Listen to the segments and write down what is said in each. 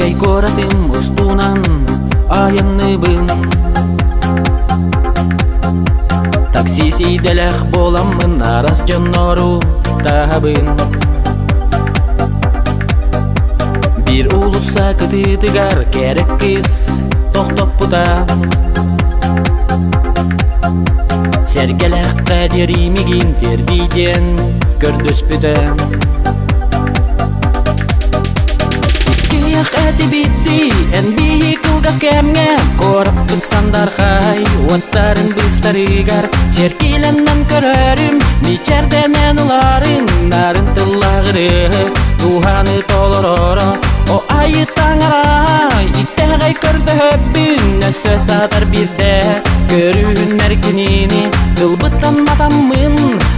Дьокуускай куоратым устунан айанныыбын. Такси сиидэлэх буоламмын арас дьоннору таһабын. Биир уулусса кытыытыгар кэрэ кыыс тохтоппута. Сэргэлээххэ диэри мигин тиэрдии диэн көрдөспүтэ. Киһиэх этибитти эн биһи кылгас кэмҥэ куораппыт сандархай уоттарын быстарыгар сэркилэннэн көрөрүм мичэрдэнэн ыларын нарын тыллаҕыры дууһаны толороро о айы таҥарай иттэҕэй көрдөһөбүн өссө саатар биирдэ көрүүннэр кинини тылбыттан матаммын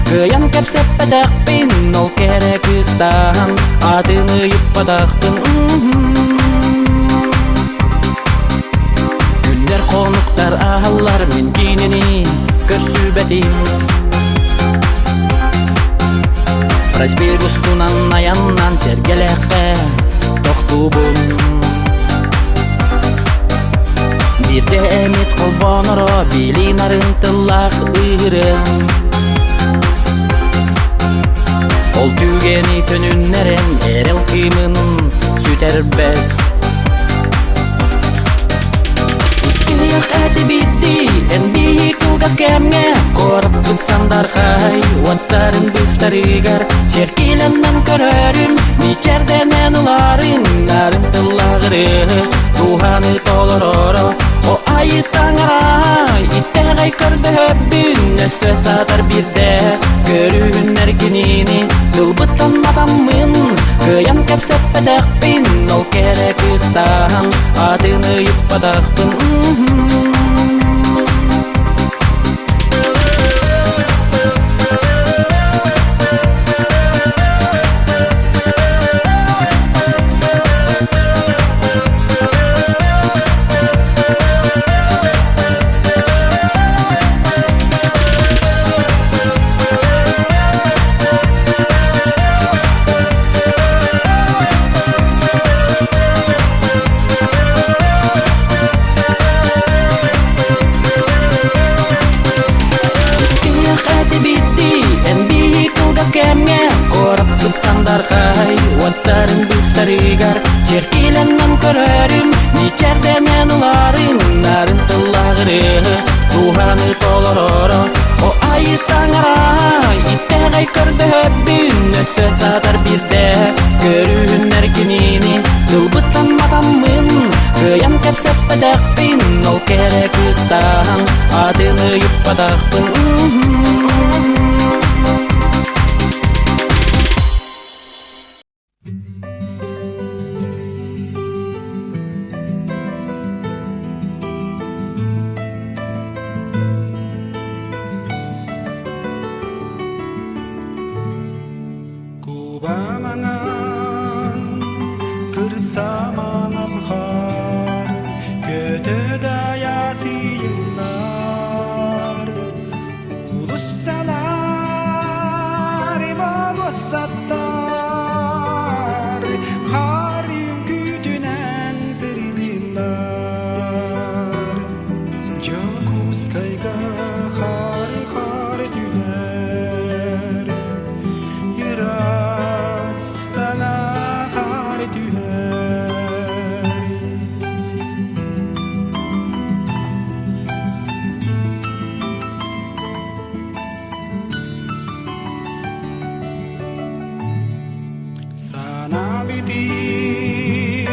кыайан кэпсэппэтэхпин ол кэрэ кыыстаан атын ыйыппатахпын. Күннэр хонуктар аһаллар мин кинини көрсүбэтим. Проспект устунан айаннан сэргэлээххэ тохтуубун. Биирдэ эмит холбооноро билин арын тыллаах ыырым. Ол түгэни төнүннэрэн эрэл кыымын сүтэрбэт. Киһиэх этибитти эн биһи кылгас кэмҥэ куораппыт сандархай уоттарын быстарыгар сэркилэннэн көрөрүм мичэрдэнэн ыларын нарын тыллаҕыры дууһаны толороро о айы таҥарай иттэҕэй көрдөһөбүн өссө саатар биирдэ көрүүннэр кинини тылбыттан матаммын кыайан кэпсэппэтэхпин ол кэрэ кыыстаан атын ыйыппатахпын. Киһиэх этибитти эн биһи кылгас кэмҥэ куораппыт сандархай уоттарын быстарыгар сэркилэннэн көрөрүм мичэрдэнэн ыларын нарын тыллаҕыры дууһаны толороро о айы таҥарай иттэҕэй көрдөһөбүн өссө саатар биирдэ көрүүннэр кинини тылбыттан матаммын кыайан кэпсэппэтэхпин ол кэрэ кыыстаан атын ыйыппатахпын. Кубаманан, кырсаманан хар, көтө даясыйыллар. Улуссалар, болуоссаттар, хар үҥкүүтүнэн сырылыыллар. Дьокуускайга хар-хар түһэр, ыраас санаа хаар түһэр. Сана бүтүн,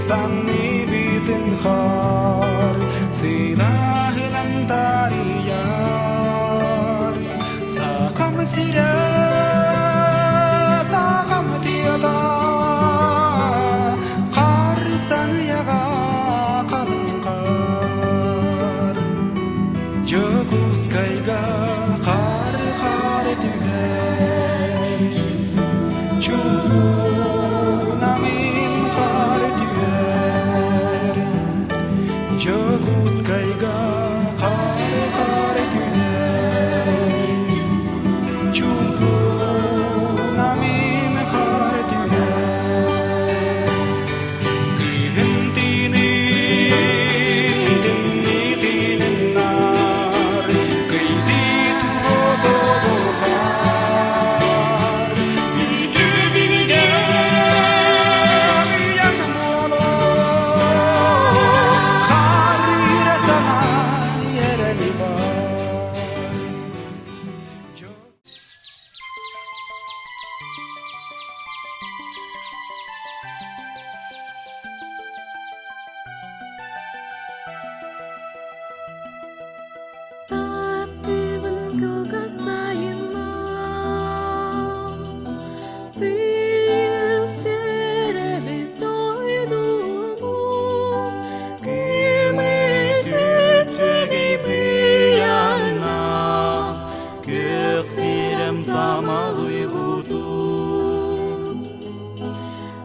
санны бүтүн хор, сыйлаһынан тарыйар. Сахам сирэ, сахам тыата, хар саҥыйаҕа халыҥхар. Дьокуускайга хаар-хаар түһэр, Чугунамын хаар түһэр. Дьокуускайга хаар-хаар түһэр, Чугунамын.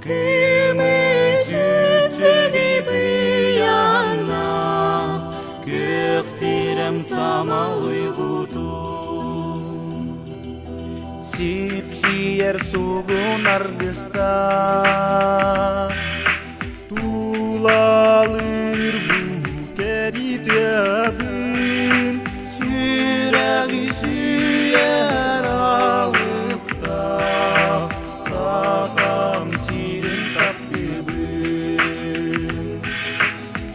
Күмүс үтсүгэй быйаҥнаах, Күөх сирэм самал уйгутун. Сипсийэр сугун аргыстаах, Тулалыыр бу кэритиэбин, Сүрэҕи сүүйэр алыптаах, Сахам сирин таптыыбын.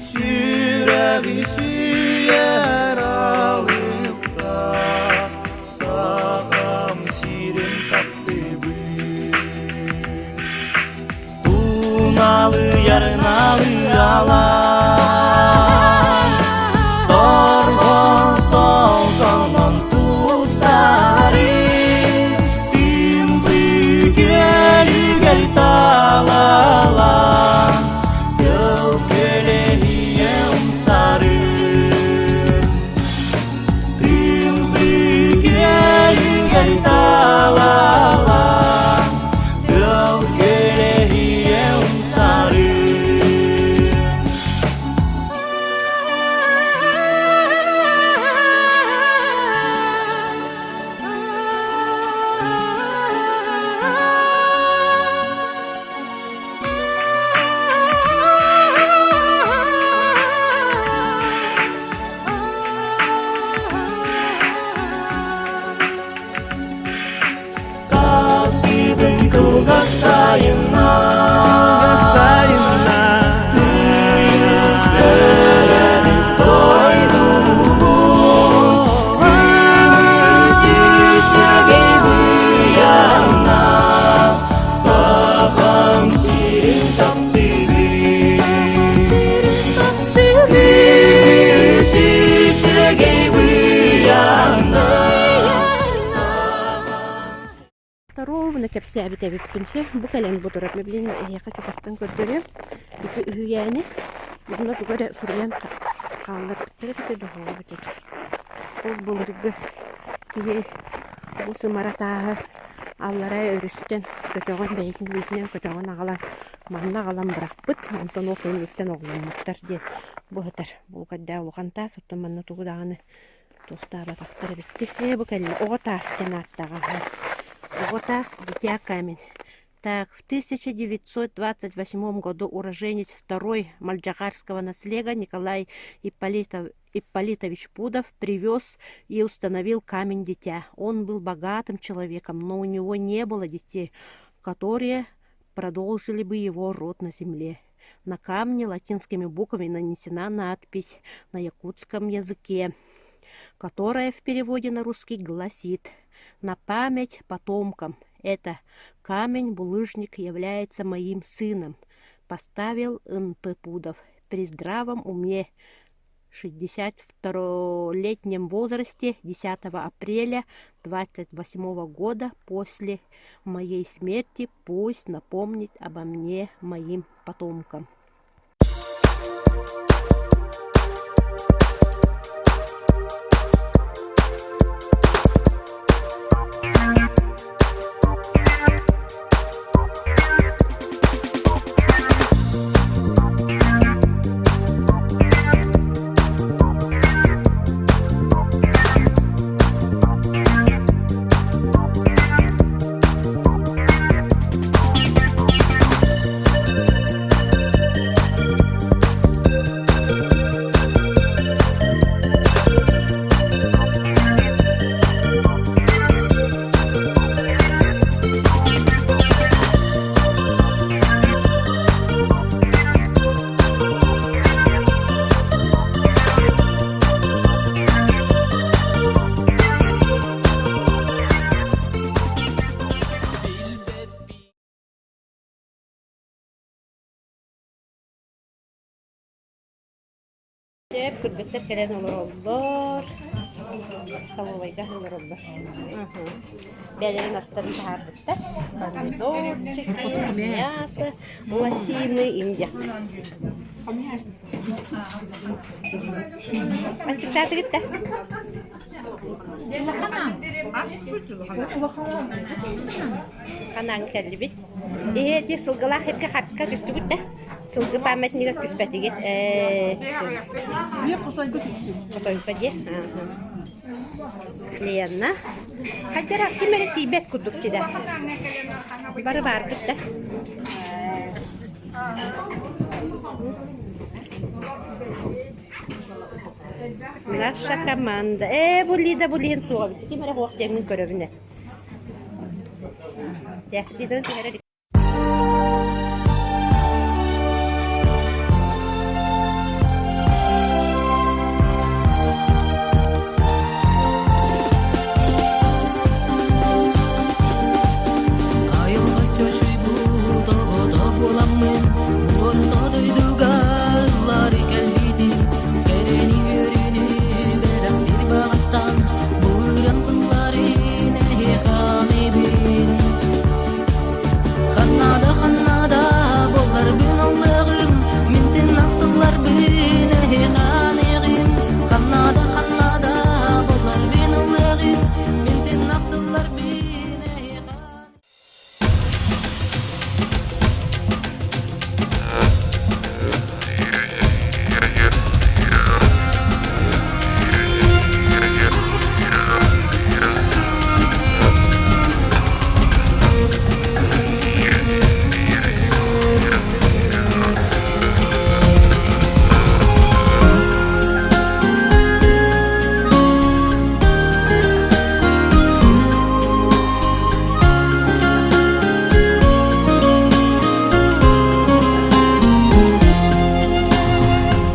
Сүрэҕи сүүйэр алыптаах, Сахам сирин таптыыбын. Туналыйар налыалар, Торгон солтонон тусары, Тымпы көлүгэр талалар, Тыл көлеһиэ умсары. Тымпы көлүгэр талалар, Тыл көлеһиэ умсары. Таптыыбын кылгас сайынна Сайынна Тыйыс өрөбүл дойдубун Күмүс үчүгэй быйаҥна Сахам сирин таптыыбын Күмүс үчүгэй быйаҥна Ровно кэпсээбит эбиппин сэ. Бу кэлэн бу турар. Билин эһиэхэ чугастан көрдөрүөм. Ити үһүйээни манна тугу эрэ суруйан хаалларбыттар эбитэ дохообут этэ. Ол былыргы киһи бу сымара тааһы аллараа өрүстэн көтөҕөн бэйэтин илиитинэн көтөҕөн аҕалан манна аҕалан бырахпыт. Онтон ол кэнниттэн оҕоломмуттар диэн бу сытар. Булгайдаах улахан таас оттон манна тугу даҕаны Туохтаабатахтар эбиттик. Ээ, бу кэллэ. Оҕо таас диэн ааттааҕа. Оҕо таас дитя камень. Так, в 1928 году уроженец второй мальджагарского наслега Николай Ипполитов, Ипполитович Пудов привез и установил камень дитя. Он был богатым человеком, но у него не было детей, которые продолжили бы его род на земле. На камне латинскими буквами нанесена надпись на якутском языке, которая в переводе на русский гласит «На память потомкам это камень-булыжник является моим сыном», поставил Н.П. Пудов при здравом уме 62-летнем возрасте 10 апреля 28 года после моей смерти пусть напомнит обо мне моим потомкам. Сөп, кыргыттар кэлэн олороллор. Столовайга олороллор. Бэйэлэрин астарын таһаарбыттар. Помидорчик, мясо, лосины индия. Аччыктаатыгыт да? Ханаан кэллибит. Эһи сылгылаах сиргэ хатыска түстүгүт да? Сылгы памятнигар түспэтигит. Биир хотойго түстүм. Хотойго дии. Лена. Хайдара ким эрэ тиийбэт курдук дии Бары бааргыт да. Наша команда. Ээ, бу Лида бу Лиһин суоҕа эбит. Ким эрэ суох диэҥҥин көрөбүн ээ. Дьэ, Лиданы түһэрэ Айылҕа чочуйбут оҕото буоламмын, орто дойдуга ыллары кэлбитим, кэрэни үөрүүнү бэлэхтиир баҕаттан, бу ырыам тылларын эһиэхэ аныыбын. Ханна да ханна да буолларбын ыллыаҕым, мин тыыннаах тылларбын эһиэхэ аныаҕым. Ханна да ханна да буолларбын ыллыаҕым, мин тыыннаах тылларбын эһиэхэ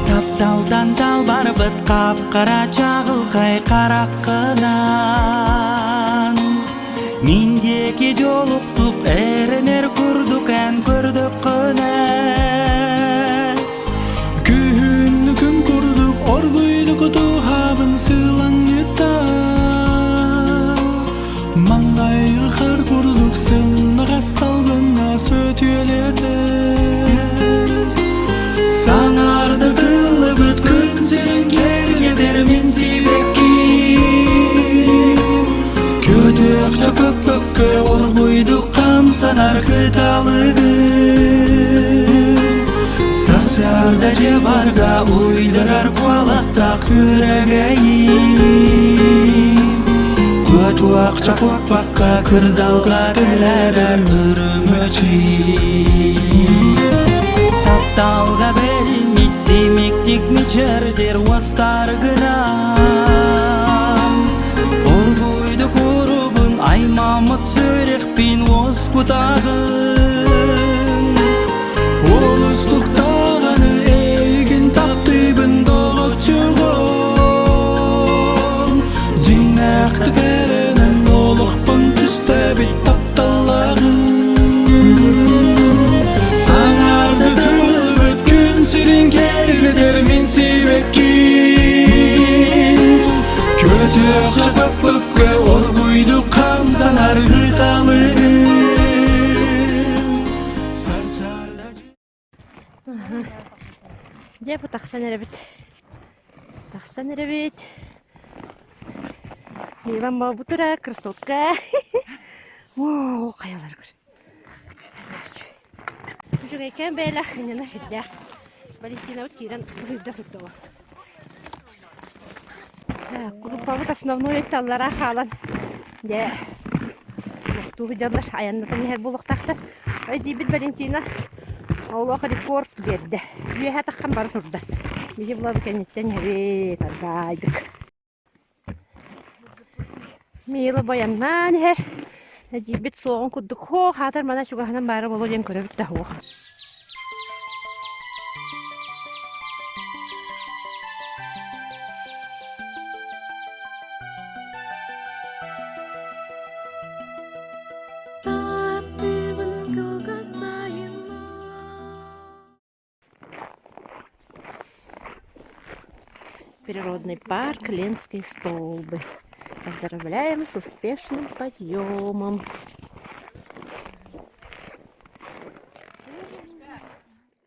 Тапталдан талбарбыт қап-қара чағылқай қараққынан Миндеки жолуктук эренер курдук эн көрдөккүнэ Күһүн күн курдук оргуйдук туһабын сылаҥньыта Маҥнайгы хаар курдук сымнаҕас салгыҥҥа сөтүөлэтэр Саҥарды тыллыбыт күн сирин кэргэтэр мин сибэкки Көтүөхчэ көппөккө оргуйдук хамсанар кыталыгы Сарсыарда дьэ барда уйдарар куоластаах күөрэгэйи Көтүөхчэ куоппакка кырдалга тэлээрэр үрүмэчи Тапталга бэриммит симиктик мичээрдэр уостаргынан Оргуйду курубун аймаммыт сүрэхпин уоскутаҕын Олустук даҕаны эйигин таптыыбын доҕорчугум Дьиҥнээхтик эрэнэн олохпун түстэбит тапталлаҕым Саҥарды тылбыт күн сирин кэргэтэр мин сибэккин Көтүөхчэ көппөккө оргуйдук хамсанар ыталыгын Дьэ бу тахсан эрэбит. Тахсан эрэбит. Милан буолбутура, красотка. Оо, хайалар көр. Үчүгэйкээн бэйэлээх иннинэ сирдээх. Валентинабыт киирэн ыһыйда турдуга. Группабыт основной өттө аллараа хаалан дьэ тохтуу сылдьаллар айаннатан иһэр буолуохтаахтар. Эдьиийбит Валентина олох рекорд биэрдэ. Үөһэ таххан бара турда. Биһи булабы кэнниттэн иһэбит аргаайдык. Мила бойаннаан иһэр. Эдьиийбит суоҕун курдук һуох аатар мана чугаһынан баара буолуо диэн көрөбүт да һуох. Таптыыбын кылгас сайынна Природный парк Ленские столбы. Поздравляем с успешным подъемом!